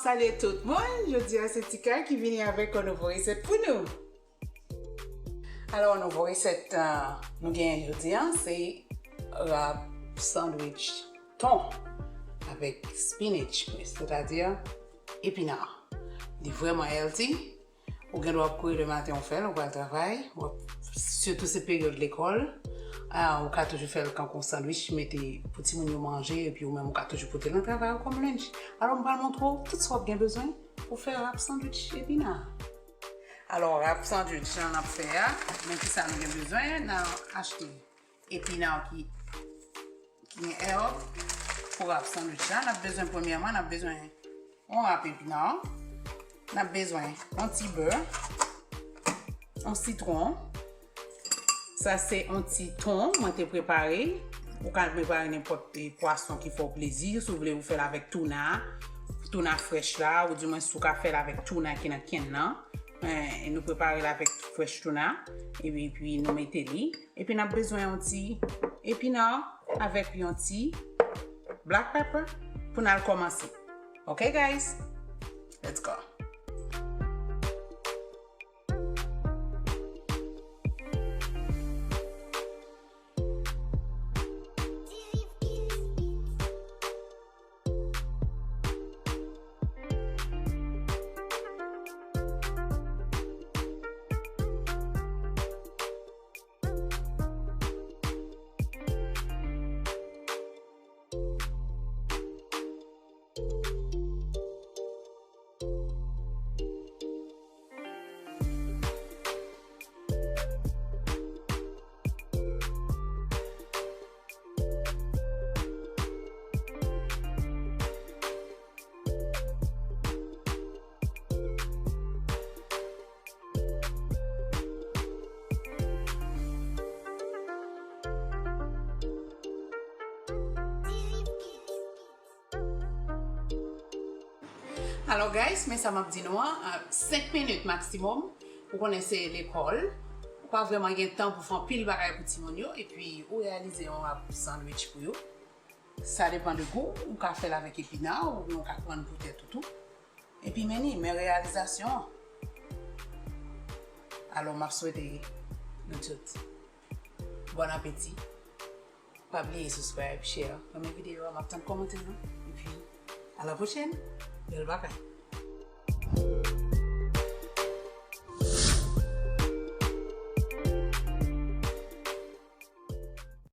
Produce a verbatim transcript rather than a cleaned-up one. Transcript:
Salut tout moun, jodi a se Tika ki vini avèk yon nouvo resèt pou nou. Alò, nouvo resèt, euh, nou genyen jodi a, se wrap sandwich thon avèk spinach, sètadi epina. Li vrèman healthy. Ou gen dwa ap kouri lematen, ou fè l, ou pral travay, ou ap, sitou se peryòd lekòl, ah, ou ka toujou fè l kankou sandwich, mete pou timoun yo manje, epi ou menm ou ka toujou pote l nan travay ou kòm lunch. Alò, m pral montre w tout sa w ap gen bezwen pou fè wrap sandwich epina. Alò, wrap sandwich jan n ap fè a, men kisa nou gen bezwen, n a achte epina ki, ki gen èb pou wrap sandwich la. N ap bezwen, premyèman, n ap bezwen yon wrap epina. N ap bezwen yon ti bè, yon sitwon. Sa se yon ti thon mwen te prepare. Ou ka prepare nenpòt, eh, pwason ki fè w plezi. Si w vle, ou fè l avèk touna, touna frèch la, oudimwen si w ka fè l avèk touna ki nan kenn nan. Eh, nou prepare l avèk frèch touna. Epi, epi nou mete li. Epi n ap bezwen yon ti epina avèk yon ti black pepper pou n al kòmanse. Ok, guys? Let's go! Alò, guys, men sa m ap di nou an, a, senk minit maksimòm. Ou konnen se lekòl. Ou pa vrèman gen tan pou fè anpil bagay pou timoun yo. Epi, ou reyalize yon wrap sandwich pou yo. Sa depann de gou. Ou ka fè l avèk epina, oubyen ou ka pran l pou tèt ou tou. Epi, men li, men reyalizasyon an. Alò, m ap swete nou tout bon apeti. Pa bliye subscribe, share, renmen videyo a, m ap tann kòmantè nou. Epi, a la pwochèn. Bèl bagay.